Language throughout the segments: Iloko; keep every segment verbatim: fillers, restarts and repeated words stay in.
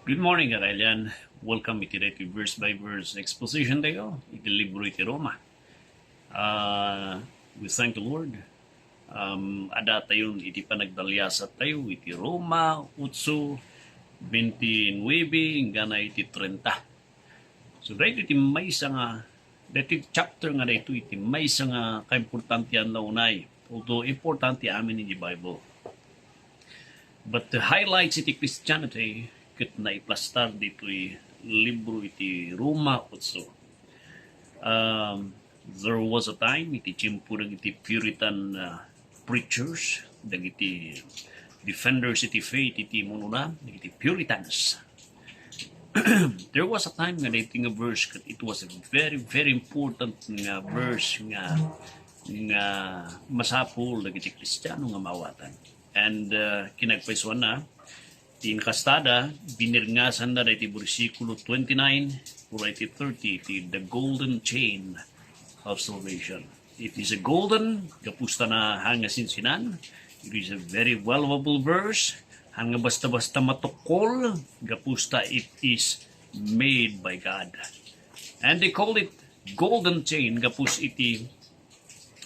Good morning, kakailian. Welcome iti daytoy verse by verse exposition tayo iti libro iti Roma. Ah, we thank the Lord. Um, adda tayon iti panagdaliasat tayo iti Roma otso, twenty-nine, inggana iti treinta. So, daytoy iti maysa nga, daytoy chapter nga daytoy iti maysa nga kaimportantian na unay, although importante amin iti Bible. But the highlights iti Christianity ket naiplastar ditoy libro iti Roma otso. Um, there was a time iti tiempo dagiti Puritan, uh, preachers, dagiti defenders iti faith iti munona, dagiti Puritans. There was a time nga daytoy nga verse ket it was a very, very important nga verse nga, nga masapul dagiti Kristiano nga maawatan. And, uh, kinagpaysuanna, ti inkastada, binirngasanda daytoy bersikulo twenty-nine, uray iti thirty, iti the golden chain of salvation. It is a golden, gapusta na haan nga sinsinan. It is a very valuable verse. Haan nga basta-basta matukkol, gapusta it is made by God. And they call it golden chain, gapus iti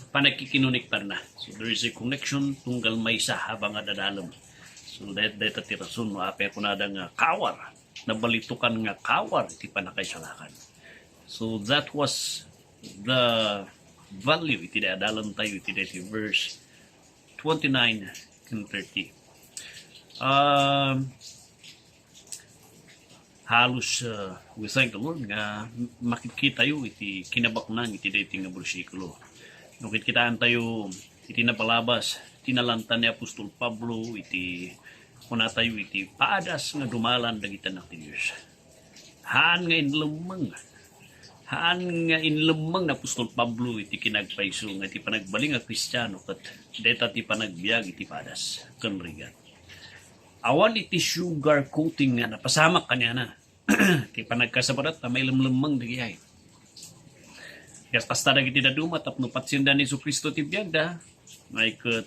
panagkikinunektarna. So there is a connection tunggal maysa habang adadalem. So that, that ti rason no apay kunada nga kawar, nabalitukan nga kawar iti panakaisalakan. So that was the value iti adalem tayo iti daytoy verse twenty-nine and thirty. Um, halos, uh, we thank the Lord nga makikitayo iti kinabaknang iti daytoy nga bersikulo. No, kitaentayo iti napalabas, ti nalanta ni Apostol Pablo iti kunatayo iti padas nga dumalan dagiti anak ti Dios. Haan nga inlemmeng. Haan nga inlemmeng ni Apostol Pablo iti kinagpayso nga iti panagbalin nga Kristiano ket dayta ti panagbiag iti padas ken rigat. Awan iti sugar coating nga napasamak kaniana. Ti panagkasabarat ta mailemlemmeng dagiti ay. Kas kasta dagiti dadduma tapno patsiendan ni Jesu-Cristo ti biagda, ngay ket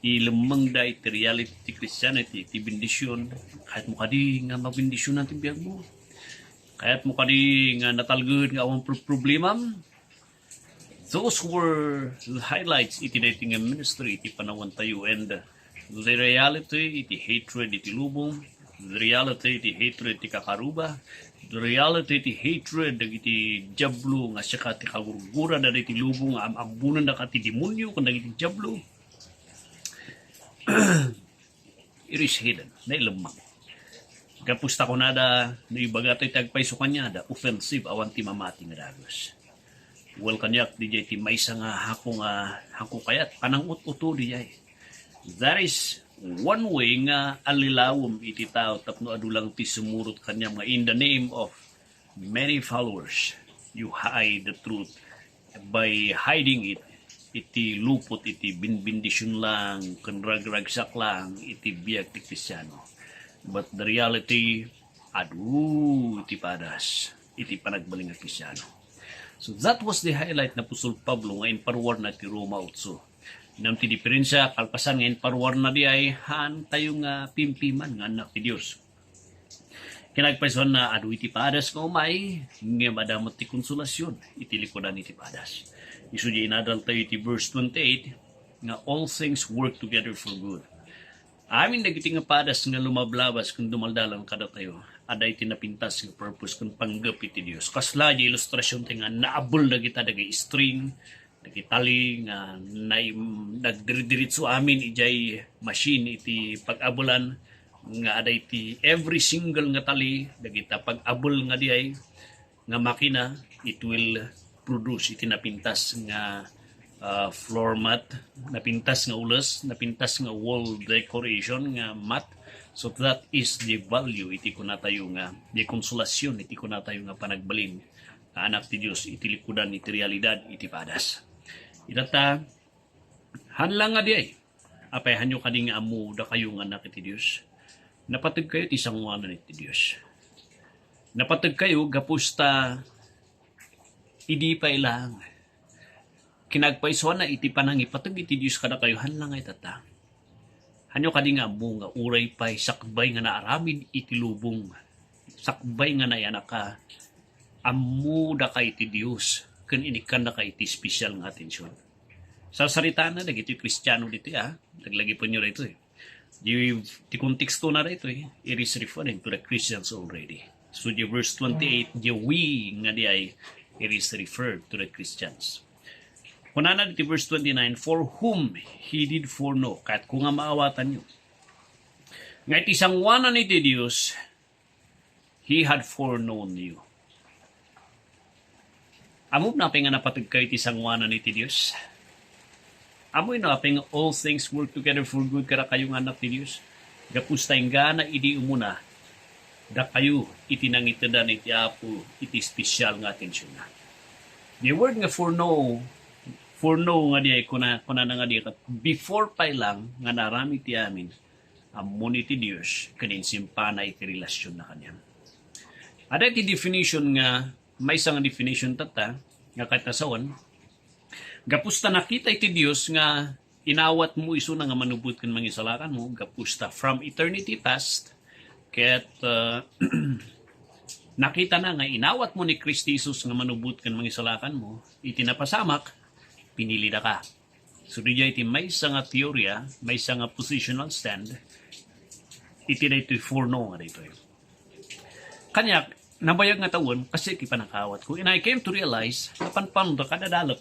ilemmengda iti reality ti Christianity, ti bendision. Kayatmo kadi nga mabendisionan ti biagmo? Kayatmo kadi nga natalged nga awan pro-, problemam? Those were the highlights iti daytoy nga ministry iti panawantayo, and the reality iti hatred iti lubong, the reality iti hatred ti kakaruba, the reality iti hatred dagiti diablo nga sika ti kagurgurada dagiti lubong nga am-abbonanda ket ti demonio ken dagiti diablo. It is hidden, nailemmang. Gapusta kunada, no ibaga tayo ti agpayso kaniada, offensive, awan ti mamati nga dagus. Well, kaniak, diay ti maysa nga hako nga, hako kayat, panangut-uto diay. That is one way nga allilawem iti tao tapno adu lang ti sumurot kaniam nga in the name of many followers, you hide the truth by hiding it iti lupot iti binbindision lang ken ragragsak lang iti biag ti Kristiano. But the reality, adu iti padas iti panagbalin nga Kristiano. So that was the highlight ni Apostol Pablo nga inparuarna ti Roma otso. Ngem ti diferensia, kalpasan nga inparuarna diay, haan tayo nga pimpiman nga annak ti Dios. Kinagpaysuanna, adu iti padas nga umay, ngem adda met ti konsolasyon iti likudan iti padas. Isu diay inadal tayo iti verse twenty-eight, nga all things work together for good. Amin dagiti nga padas nga lumablabas ken dumaldalem kadatayo, adda iti napintas nga purpose ken panggep iti Dios. Kasla diay ilustrasion ti nga naabel dagita dagiti string, dagiti tali nga nai-, nagdiridiritso amin idiay machine iti pag-abelan nga adda iti every single nga tali, dagita pag-abel nga diay nga makina, it will produce iti napintas nga, ah, floor mat, napintas nga ules, napintas nga wall decoration nga mat. So that is the value iti kunatayo nga, the consolation iti kunatayo nga panagbalin nga anak ti Dios iti likudan iti realidad iti padas. Itatta, haan lang nga diay. Apay, hanyo kadi nga ammo dakayo nga anak iti Dios? Napateg kayo ti sangoanan iti Dios. Napateg kayo gapusta idi pay lang kinagpaysuanna iti panangipateg iti Dios kadakayo, haan lang nga itatta. Hanyo kadi nga ammo nga uray pay sakbay nga naaramid iti lubong, sakbay nga nayanaka, ammodaka iti Dios ken inikkannaka iti special nga atension. Sarsaritaanna dagiti Kristiano ditoy, a, laglagipenyo daytoy. Di, ti kontekstona daytoy, it is referring to the Christians already. So, di verse twenty-eight, di we nga diay, it is referred to the Christians. Kunana diti verse twenty-nine, "For whom he did foreknow," kayatko nga maawatanyo, nga iti sangoanan iti Dios, he had foreknown you. Ammom no apay nga napateg kayo iti sangoanan iti Dios? Ammom no apay nga all things work together for good kadakayo nga annak ti Dios? Gapu ta inggana idi umuna, dakayo iti nangitedan iti Apo iti special nga atensionna. The word nga foreknow, foreknow nga diay kuna, kunana nga diay ket before pay lang nga naaramid ti amin, ammon iti Dios ken insimpana iti relasionna kaniam. Ada iti definition nga, maysa nga definition tatta, nga kayat nga sawen, gapu ta nakita iti Dios nga inawatmo isuna nga manubot ken mangisalakanmo, gapu ta from eternity past, ket, uh, nakitana nga inawatmo ni Cristo Jesus nga manubot ken mangisalakanmo, iti napasamak, pinilidaka. So, diay iti maysa nga teorya, maysa nga positional stand, iti daytoy foreknow nga daytoy. Kaniak, nabayag nga tawen, kasdiay ti pannakaawatko. And I came to realize, napanpanonda kadadalek.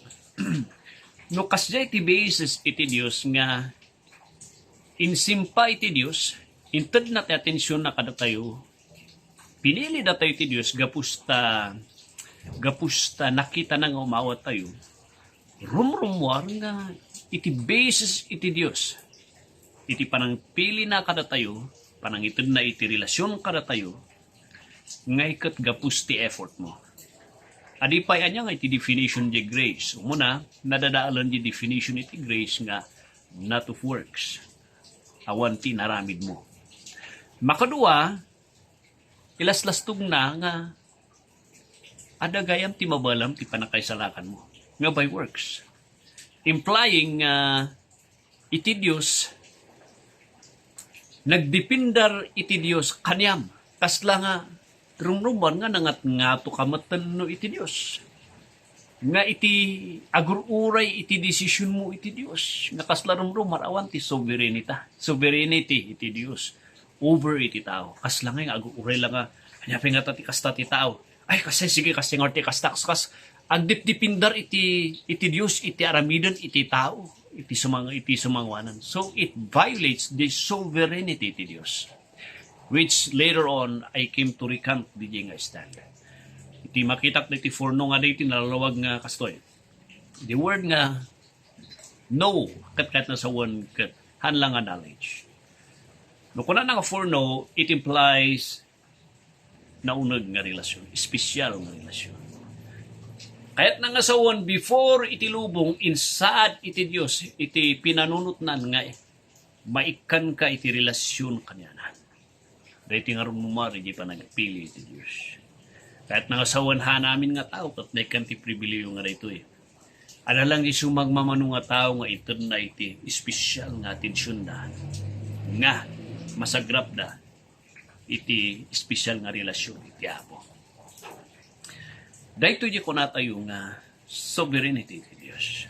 No kasdiay ti basis iti Dios nga insimpa iti Dios, intedna ti atensionna kadatayo, pinilidatayo ti Dios gapu ta, gapu ta nakitana nga umawattayo. Rumrummuar nga iti basis iti Dios, iti panangpilina kadatayo, panangitedna iti relasion kadatayo, nga iket gapu ti effortmo. Adi pay ania nga iti definition ti grace? Umuna, nadadaelen ti definition iti grace nga not of works. Awan ti inaramidmo. Makadua, ilaslastogna nga adda gayam ti mabalem ti pannakaisalakanmo nga by works. Implying nga iti Dios, nagdepender iti Dios kaniam. Kasla nga rumrummuar nga nangatngatoka metten no iti Dios. Nga iti agur-uray iti desisionmo iti Dios. Nga kasla rumrummuar awan ti sovereignty, sovereignty iti Dios over iti tao. Kasla nga agur-uray la nga, ania pay ngata ti kasta ti tao? Ay, kasdiay, sige, kasdiay nga ti kasta, kas, kas, agdipdipender iti, iti Dios, iti aramiden, iti tao, iti sumang-, iti sumangoanan. So, it violates the sovereignty iti Dios, which later on, I came to recant diay nga stand. Iti makitak daytoy foreknow nga daytoy nalawag nga kastoy. The word nga know, ket kayat nga sawen, ket haan la nga knowledge. No kunana nga foreknow, it implies nauneg nga relasion, espesyal nga relasion. Kayatna nga sawen, before iti lubong, insaad iti Dios, iti pinanunotnan nga maikkanka iti relasion kaniana. Daytoy nga rumrummuar iti panagpili iti Dios. Kayatna nga sawen, haan amin nga tao ket naikkan ti pribilehiyo nga daytoy. Adda lang ti sumagmamano nga tao nga itedna iti espesyal nga atensionda nga masagrapda iti espesyal nga relasion iti Apo. Daytoy ti kunatayo nga sovereignty ti Dios.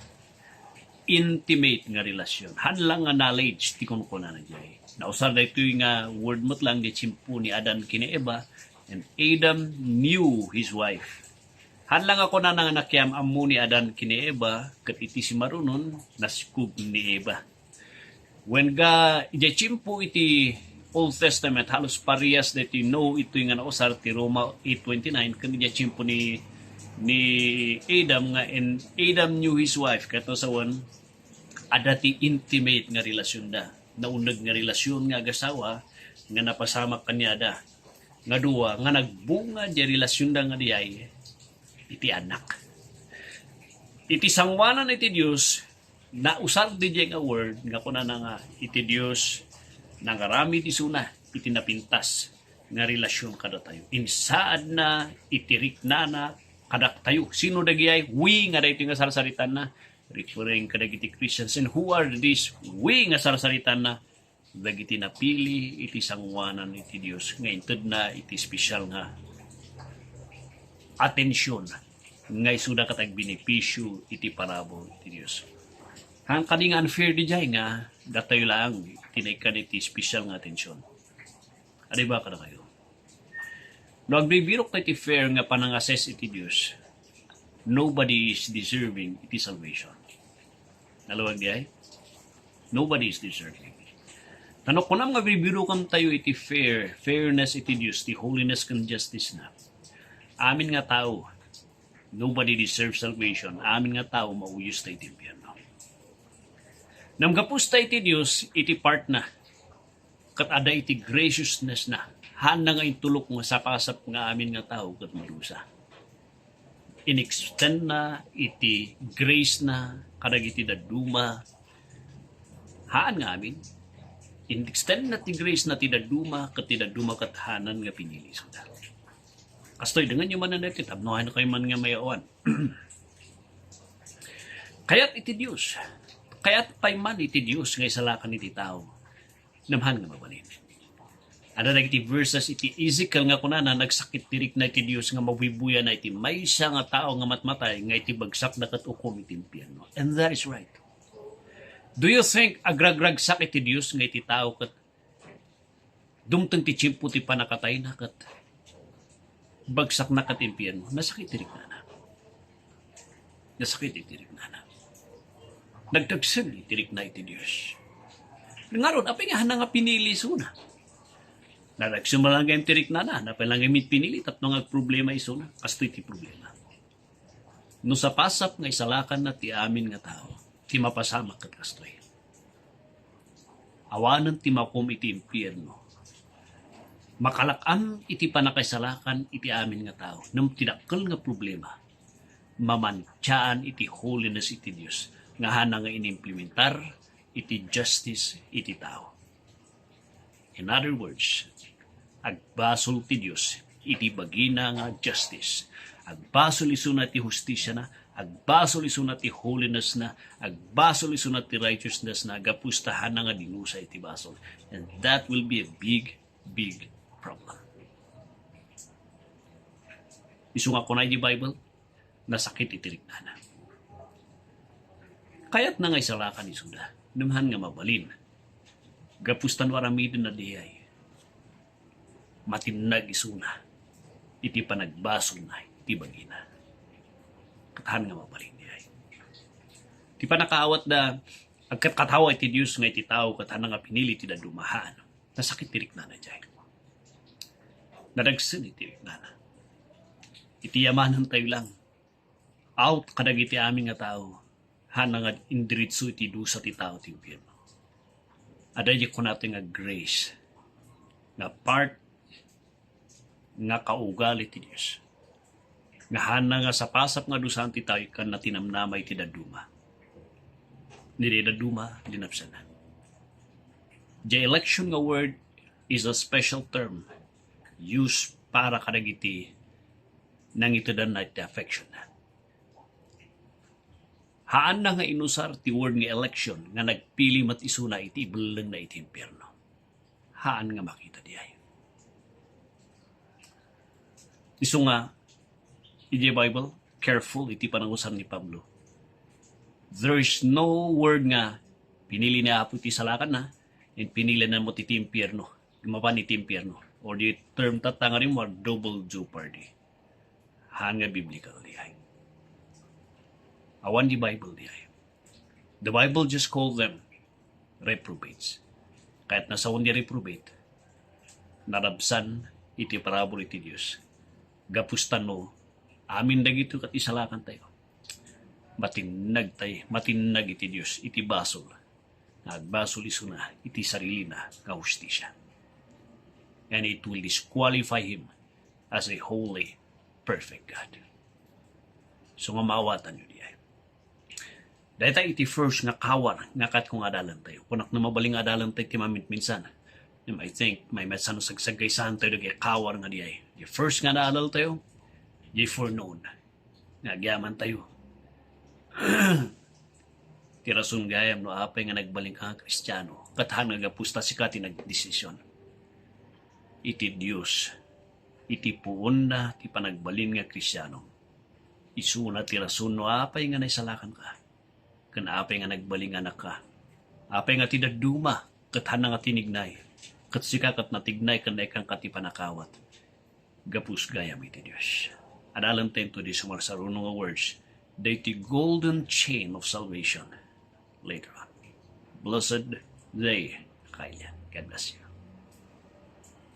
Intimate nga relasion. Haan la nga knowledge ti kunkunana diay. Nausar daytoy nga word met lang diay tiempo ni Adan ken ni Eva, and Adam knew his wife. Haan la nga kunana nga nakiam-ammo ni Adan ken ni Eva, ket iti simarunon, naskog ni Eva. Wen nga, idiay tiempo iti Old Testament, halos parehas daytoy know itoy nga nausar ti Roma eight twenty-nine, ken idiay tiempo ni, ni Adam nga, and Adam knew his wife, ket sawen, adda ti intimate nga relasionda, nauneg nga relasion nga agasawa nga napasamak kaniada. Nga dua, nga nagbunga diay relasionda nga diay iti anak. Iti sangoanan iti Dios, nausar diay nga word nga kunana nga iti Dios nangaramid isuna iti napintas nga relasion kadatayo. Insaadna iti riknana kadaktayo. Sino dagiay? We nga daytoy nga sarsaritanna, referring kadagiti Christians. And who are these we nga sarsaritanna? dagiti napili iti sangoanan iti Dios nga intedna iti espesyal nga atension nga isuda ket agbenepisio iti parabur iti Dios. Haan kadi nga unfair diay nga datayo laeng ti naikkan iti espesyal nga atension. Adi ba kadakayo? No agbibirok tayo iti fair nga panangassess iti Dios, nobody is deserving iti salvation. Nalawag diay? Nobody is deserving. Tano kunam nga bibirokam tayo iti fair, fairness iti Dios, ti holiness ken justice na. Amin nga tao, nobody deserves salvation. Amin nga tao, mauyos tayo iti impyerno. Namgapus tayo iti Dios, iti part na, ket adda iti graciousness na. Haanna nga intulok nga sapasap nga amin nga tao ket madusa. Inextend na iti grace na kadagiti dadduma. Haan nga amin. Inextend na ti grace na ti dadduma, ket ti dadduma ket haanan nga pinili isuda. Kastoy, dengenyo manen daytoy, tapno haankayo man nga mayawan. Kayat iti Dios. Kayat pay man iti Dios nga isalakan iti tao. Ngem haan nga mabalin. Adda dagiti verses iti Ezekiel nga kunana, nagsakit ti rikna iti Dios nga mabuybuya na iti maysa nga tao nga matmatay nga iti bagsakna ket ukom iti impyerno. And that is right. Do you think agragragsak iti Dios nga iti tao ket dumteng ti tiempo ti pannakatayna ket bagsakna ket impyerno? Nasakit ti riknana. Nasakit iti riknana. Nagdagsen iti rikna iti Dios. Ngarud, apay nga haan nga pinili isuna? Nagdagsen man lang ti riknana, apay lang met pinili, tapno nga agproblema isuna. Kastoy ti problema. No sapasap nga isalakanna ti amin nga tao, ti mapasamak ket kastoy. Awanen ti maukom iti impyerno. Makalak-am iti pannakaisalakan iti amin nga tao. Ngem ti dakkel nga problema, mamantiaan iti holiness iti Dios nga haan nga inimplementar iti justice iti tao. In other words, agbasol ti Dios iti bagina nga justice. Agbasol isuna ti hustisiana, agbasol isuna ti holiness na, agbasol isuna ti righteousness na, gapu ta haan nga dinusa iti basol. And that will be a big, big problem. Isu nga kuna iti Bible, nasakit iti riknana. Kayatna nga isalakan isuda, ngem haan nga mabalin. Gapu ta no aramidenna diay, matinnag isuna iti panagbasolna iti bagina. Ket haan nga mabalin diay. Ti pannakaawatda, agkatkatawa iti Dios nga iti tao ket haan nga pinili ti dadduma, haan. Nasakit ti riknana diay. Nadagsen iti riknana. Iti yamanentayo lang, out kadagiti amin nga tao, haan nga indiretso iti dusa ti tao ti impyerno. Adda diay kunatayo nga grace, nga part nga kaugali ti Dios. Nga haan nga sapasap nga dusaen ti tao ken natinamnama iti dadduma. Ni dadduma, linapsana. The election nga word is a special term used para kadagiti nangitedanna iti affection na. Haanna nga inusar ti word nga election nga nagpili met isuna iti ibellengna iti impyerno. Haan nga makita diay. Isu nga, iti Bible, careful iti panangusar ni Pablo. There is no word nga pinili ni Apo iti salakanna, and pinili na mo iti impyerno, mapan iti impyerno. Or di term tatta nga rimmuar, double jeopardy. Haan nga biblical diay. Awan di Bible diay. The Bible just called them reprobates. Kayat nasaon di reprobate, narabsan iti parabur iti Dios. Gapu ta no, amin dagito ket isalakan tayo. Matinnag tay, matinnag iti Dios, iti basol. Nga agbasol isuna iti sarilina nga hustisia. And it will disqualify him as a holy, perfect God. So nga maawatanyo diay. Dayta iti first nga kawar nga kat kung adalan tayo. Kunak na mabaling adalan tayo ti maminsan. Ngem I think, may masano sagsagaysahan tayo dagay kawar nga diay. The first nga naadal tayo, the foreknown. Nga agyaman tayo. Ti rason gayam no apay nga nagbalin ka nga Kristiano, Ket han nga gapusta sika ti nagdesision. Iti Dios, iti puonna ti panagbalin nga Kristiano, isuna ti rason no apay nga naisalakanka, ken apay nga nagbalin nga anakka, apay nga ti dadduma ket hanna nga tinignay, ket sika ket natignay ken naikkanka ti panakawat. Gapus gayam iti Dios. Adalentayo ti sumarsaruno nga words, daytoy golden chain of salvation later on. Blessed day, Kyle. God bless you.